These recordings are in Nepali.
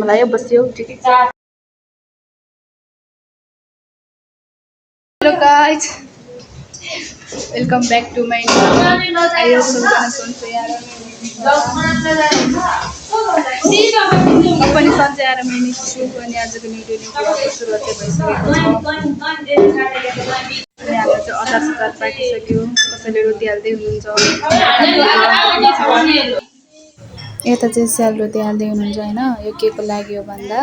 चस्मा लगायो बस्यो ठिकै छ। Hello guys, welcome back to my I hope सब जना सुनते यार पनि सन्चै आएर मैले छु अनि आजको न्यू डेली ब्लगको सुरुवात भइसकेको छ। अनि हाम्रो चाहिँ अचार सचार पाकिसक्यो, कसैले रोटी हाल्दै हुनुहुन्छ, यता चाहिँ सेलरोटी हाल्दै हुनुहुन्छ होइन। यो के को लागि हो भन्दा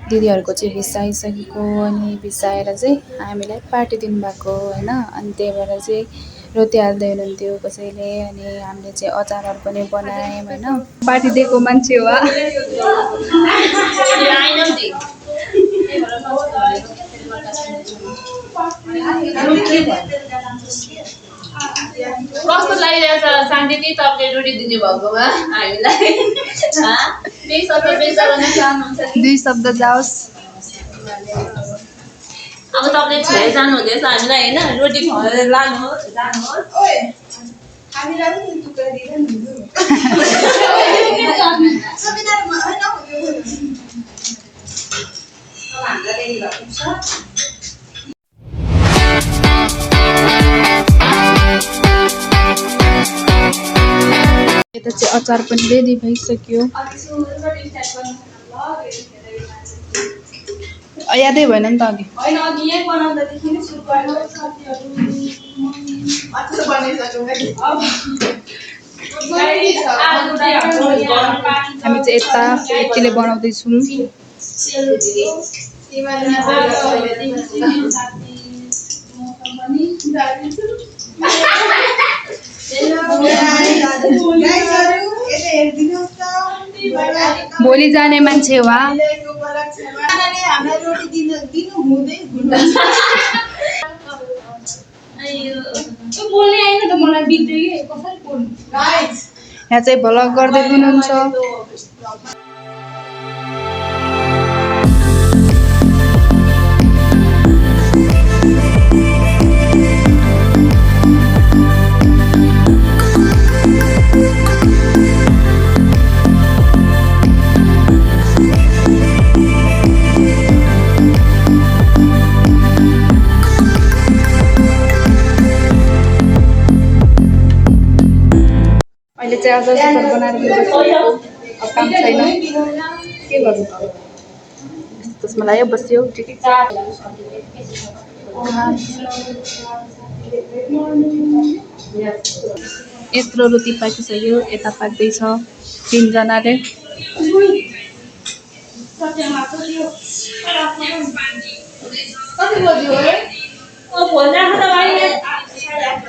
दिदीहरूको चाहिँ भिसा आइसकेको, अनि भिसा आएर चाहिँ हामीलाई पार्टी दिनुभएको होइन। अनि त्यही भएर चाहिँ रोटी हाल्दै हुनुहुन्थ्यो कसैले, अनि हामीले चाहिँ अचारहरू पनि बनायौँ होइन। पार्टी दिएको मान्छे हो। कस्तो लागिरहेछ शान्ति त्यही तपाईँले रोटी दिने भएकोमा हामीलाई त्यही शब्द पेश गर्न चाहनुहुन्छ? 2 शब्द जाओस्। अब तपाईँले छोएर जानु हुँदैछ हामीलाई होइन, रोटी खुवाएर लानुहोस् जानुहोस्। हामीलाई पनि टुक्रा दिँदैन यता चाहिँ अचार पनि रेडी भइसक्यो। यादै भएन नि त अघि। हैन अघि यही बनाउँदादेखि नै सुरु गर्नु साथीहरु अचार बनाइसक्यौ मैले। हामी चाहिँ यता यतिले बनाउँदै छौं। भोलि जाने मान्छे वा यहाँ चाहिँ भ्लग गर्दै हुनुहुन्छ। अहिले चाहिँ अचार सचार बनाएर बसिरहेको, अब काम छैन के गर्नु। त्यसमा लाग्यो बस्यो ठिकै छ। यत्रो रोटी पाकिसक्यो, यता पाक्दैछ 3 जनाले। कति बज्यो है? ओ फोन राख त भाइ। गाइस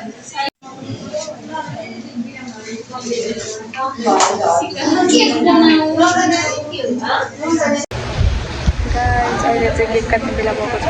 अहिले चाहिँ केक काट्ने बेला भएको छ।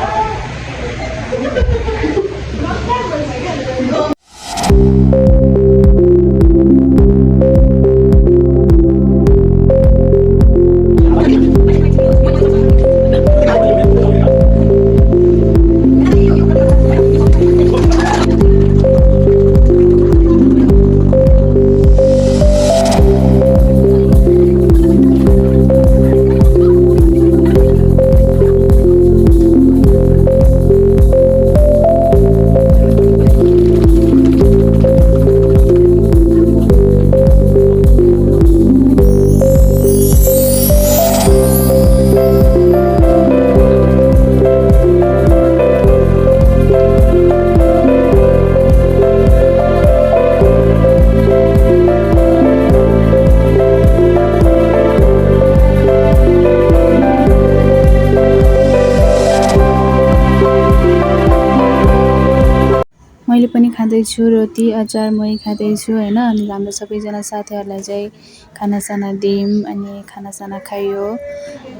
मैले पनि खाँदैछु रोटी अचार मै खाँदैछु होइन। अनि हाम्रो सबैजना साथीहरूलाई चाहिँ खानासाना दियौँ, अनि खानासाना खाइयो,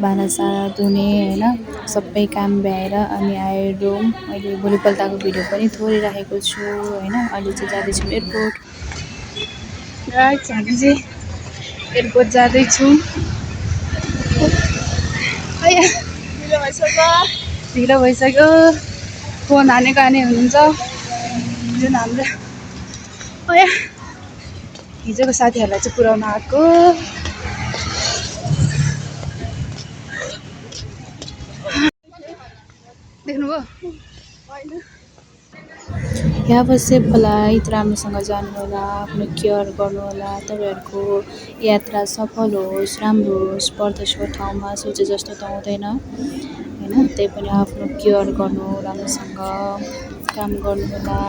भाँडासाँडा धुने होइन, सबै काम भ्याएर अनि आएर रुम। मैले भोलिपल्टको भिडियो पनि थोरै राखेको छु होइन। अहिले चाहिँ जाँदैछौँ एयरपोर्ट। हामी चाहिँ एयरपोर्ट जाँदैछौँ। ढिलो भइसक्यो। फोन हानेको हाने हुनुहुन्छ जुन हाम्रो हिजोको साथीहरूलाई चाहिँ पुऱ्याउन आएको। देख्नुभयो आवश्यक फ्लाइट राम्रोसँग जानुहोला आफ्नो केयर गर्नुहोला तपाईँहरूको यात्रा सफल होस् राम्रो होस् परदेशको ठाउँमा सोचे जस्तो त हुँदैन होइन त्यही पनि आफ्नो केयर गर्नु राम्रोसँग काम गर्नुहोला